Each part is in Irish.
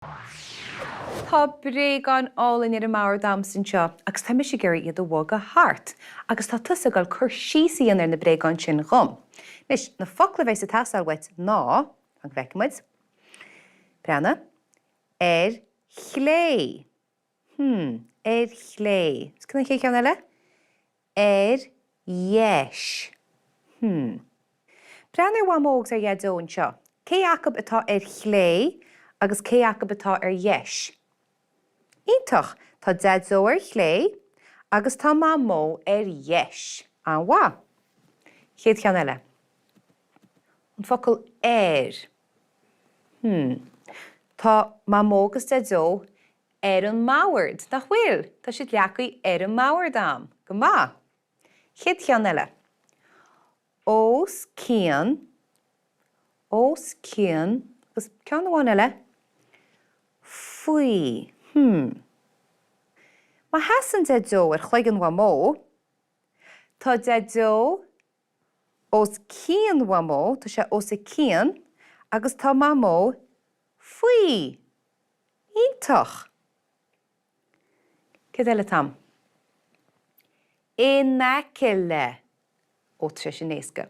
Tá bréagáin álainn ar an mbord a'msa anseo agus tá mise ag iarraidh iad a bhogadh thart agus tá tusa ag dul cur síos a dhéanamh ar na bréagáin sin dhom. Anois, na focla a bheas ag teastáil uait ná, fan go bhfeicfidh muid, breathnaigh, ar chlé, hmm, ar chlé, agus cén an chéad cheann eile? Ar dheis. Hmm. Breathnaigh ar Mhamó agus ar Dhaideo anseo. Cé acu atá ar chlé agus cé acu atá ar dheis? Iontach! Tá Daideo ar chlé agus tá Mamó ar dheis. An-mhaith. Chéad cheann eile. An focal ar. Hmm. Tá Mamó agus Daideo Ar an mbord, nach bhfuil? Tá siad leagtha ar an mbord a'm. Go maith. Chéad cheann eile. Os cionn, os cionn, agus ceann amháin eile, faoi. Hmm. Má sheasann Deaideo ar chloigeann Mhamó, tá Deaideo os cionn Mhamó, tá sé os a cionn, agus tá Mamó faoi. Iontach! Céard eile atá a'm? In aice le. Ó, tá sé sin éasca.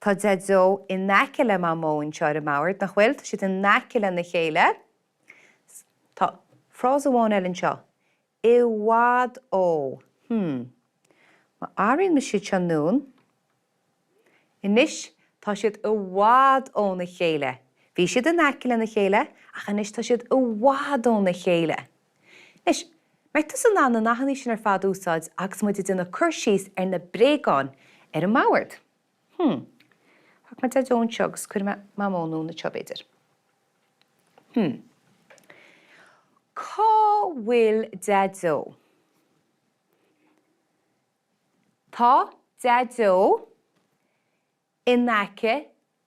Tá Deaideo in aice le Mamó anseo ar an mbord, nach bhfuil? Tá siad in aice lena chéile. Tá frása amháin eile anseo. I bhfad ó. Hmm. Má athraíonn mise iad seo anonn. Anois tá siad i bhfad óna chéile. Bhí siad in aice lena chéile ach anois tá siad i bhfad óna chéile. Anois, mbeidh tusa in ann na nathanna sin ar fad a úsáid agus muid ag déanamh cur síos ar na bréagáin ar an mbord. Hmm. Fágfaidh mé Deaideo anseo agus cuirfidh mé Mamó anonn anseo, b'fhéidir. Hmm. Cá bhfuil Deaideo? Tá Deaideo in aice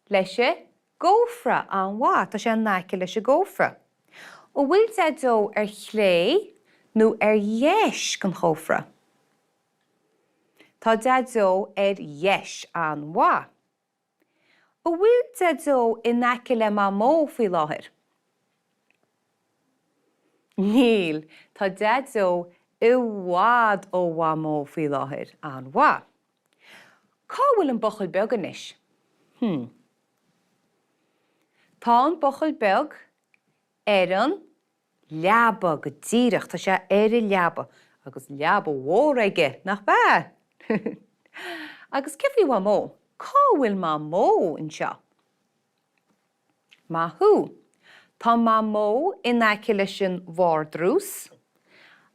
leis an gcófra. An-mhaith, tá sé in aice leis an gcófra. An bhfuil Deaideo ar chlé nó ar dheis den chófra? Tá Deaideo ar dheis. An-mhaith. An bhfuil Deaideo in aice le Mamó faoi láthair? Níl, tá Deaideo i bhfad ó Mhamó faoi láthair. An-mhaith. Cá bhfuil an buachaill beag anois? Hmm. Tá an buachaill beag ar an leaba, go díreach, tá sé ar an leaba, agus leaba mhór aige, nach ea? Agus cé faoi Mhamó? Cá bhfuil Mamó anseo? Maith thú. Tá Mamó in aice leis an vardrús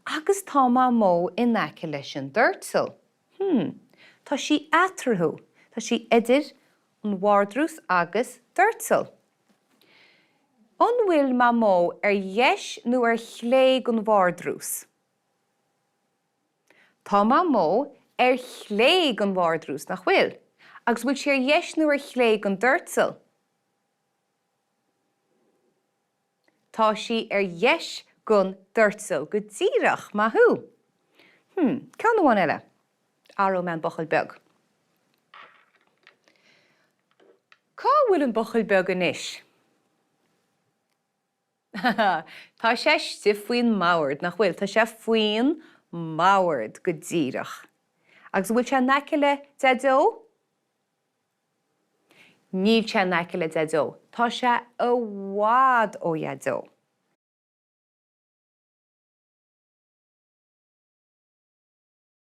agus tá Mamó in aice leis an doirteal. Hmm. Tá sí eatarthu. Tá sí idir an vardrús agus doirteal. An bhfuil Mamó ar dheis nó ar chlé den vardrús? Tá Mamó ar chlé den vardrús, nach bhfuil? Agus bhfuil sí ar dheis nó ar chlé den doirteal? Tá sí ar dheis den doirteal, go díreach, maith thú! Hmm, ceann amháin eile. Athróidh mé an buachaill beag. Cá bhfuil an buachaill beag anois? Tá sé istigh faoin mbord, nach bhfuil? Tá sé faoin mbord, go díreach. Agus an bhfuil sé in aice le Deaideo? Níl sé in aice le Deaideo. Tá sé i bhfad ó Dhaideo.